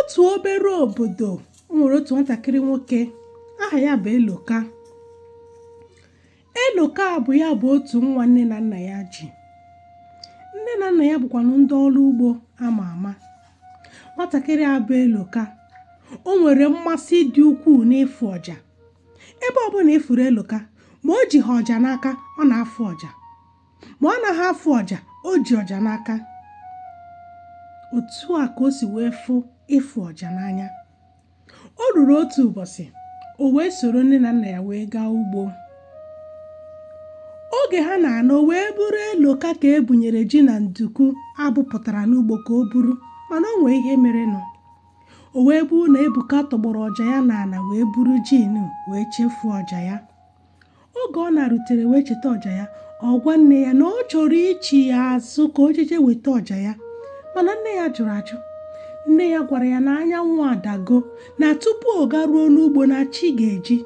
N'otu obere obodo, o nwere otu nwatakịrị nwoke aha ya bụ Eloka. Eloka bụ ya bụ otu nwa nne na nna ya ji. Nne na nna ya bụkwanụ ndị ọrụ ugbo ama ama. Nwatakịrị a bụ Eloka, o nwere mmasị dị ukwuu n'ịfụ ọja. Ebe ọbụla ịfụrụ Eloka, ma o ji ha ọja n'aka, ọ na-afụ ọja. Ma ọ naghị afụ ọja, o ji ọja n'aka. Otu a ka o si wee fụ ịfụ ọja n'anya. O ruru otu ụbọchị, o wee soro nne na nna ya wee gaa ugbo. Oge ha na-ana, o wee bụrụ Eloka ka e bunyere ji na nduku abụpụtara n'ugbo ka o buru, mana o nwee ihe merenụ. O wee bụrụ na Ebuka tọgbọrọ ọja ya n'ala wee buru ji wee chefuo ọja ya. Oge ọ na-rutere wee cheta ọja ya, ọ gwa nne ya na ọ chọrọ ichi ya azụ ka o jeje weta ọja ya, mana nne ya jụrụ ajụ. Nne ya gwara ya na anyanwụ adago, na tupu ọ garuo n'ugbo na chi ga-eji.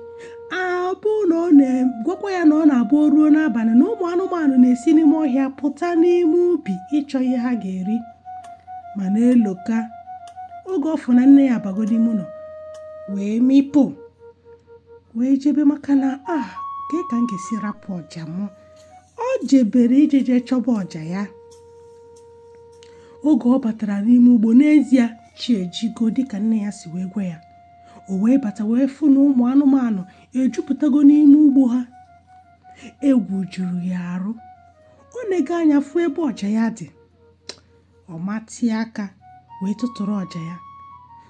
Abụ na ọ na-gwakwa ya na ọ na-abụ o ruo n'abalị na ụmụ anụmanụ na-esi n'ime ọhịa pụta n'ime ubi ịchọ ihe ha ga-eri. Mana Eloka, oge ọ fụ na nne ya abago n'ime ụlọ, wee mịpụ wee jebe, maka na kee ka m ga-esi rapụ ọja m. Ọ jebere ijeje chọba ọja ya. Oge ọ batara n'ime ugbo, n'ezie chi ejigo dịka nne ya si wee gwa ya. O wee bata wee fụ na ụmụ anụmanụ ejupụtago n'ime ugbo ha. Egwu juru ya arụ. Ọ na-ege anya fụ ebe ọja ya dị. Ọ matịa aka wee tụtụrụ ọja ya.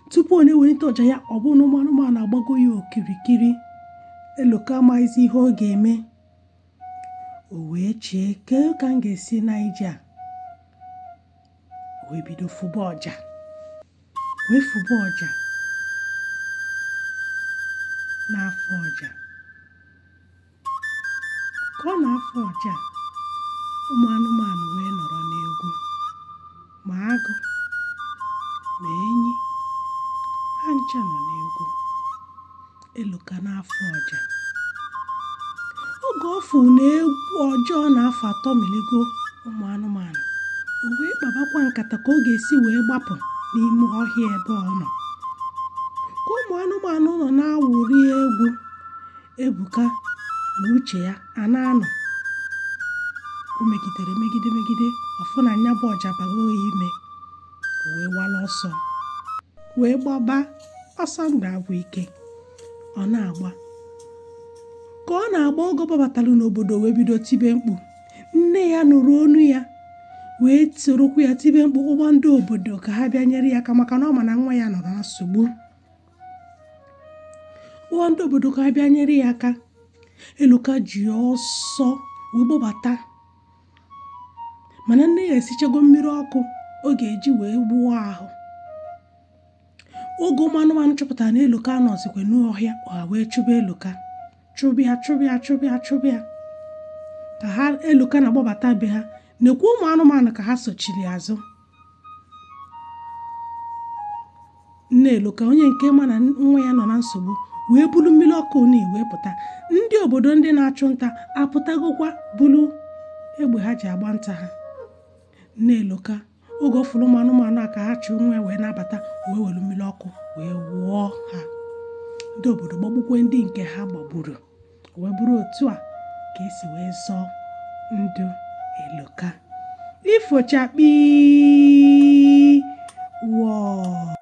Tupu ọ na-ewelite ọja ya, ọ bụrụ na ụmụ anụmanụ agbago ya okirikiri. Eloka amaghịzi ihe ọ ga-eme. O wee chee, kee ka m ga-esi na ije a. O wee bido fụba ọja, wee fụba ọja na-afụ ọja. Ka ọ na-afụ ọja, ụmụ anụmanụ wee nọrọ n'egwu, ma agụ ma enyi, ha ncha nọ n'egwu. Eloka na-afụ ọja. Oge ọ fụ na egwu ọjọọ na-afụ atọmiligo ụmụ anụmanụ, o wee kpabakwa nkata ka ọ ga-esi wee gbapụ n'ime ọhịa ebe ọ nọ. Ka ụmụ anụmanụ nọ na-awụri egwu, Ebuka na uche ya a na-anọ. O megidere megide ọfụ na nya bụ ọja bago ya ime. O wee wala ọsọ, wee gbaba ọsọ ndụ agwụ ike. Ọ na-agba. Ka ọ na-agba, oge ọ gbabatara n'obodo wee bido tibe mkpu. Nne ya nụrụ onu ya wee sorokwu ya tibe mkpu, ụgbọ ndị obodo ka ha bịa nyere ya aka, maka na ọ ma na nwa ya nọrọ na nsogbu. Ụgbọ ndị obodo ka ha bịa nyere ya aka. Eloka ji ọsọ wee gbabata, mana nne ya esichago mmiri ọkụ ọ ga-eji wee gbuo ahụ. Oge ụmụ anụmanụ chọpụtara na Eloka nọzikwa n'ọhịa, ha wee chụba Eloka, chụbịa chụbịa chụbịa chụbịa. Ka ha Eloka na-agbabata be ha, nekwa ụmụ anụmanụ ka ha sochiri azụ. Nne Eloka, onye nke ma na nwa ya nọ na nsogbu, wee bulu mmiri ọkụ na wee pụta. Ndị obodo ndị na-achụ nta apụtagokwa bulu egbe ha ji agba nta ha. Nne Eloka, oge ọ fụrụ ụmụ anụmanụ a ka ha chụ nwa ya wee nabata, wee were mmiri ọkụ wee wụọ ha. Ndị obodo gbagbukwe ndị nke ha gbagburu. Wee bụrụ otu a ka esi wee zọọ ndụ Eloka. Ifochakpi wọọ.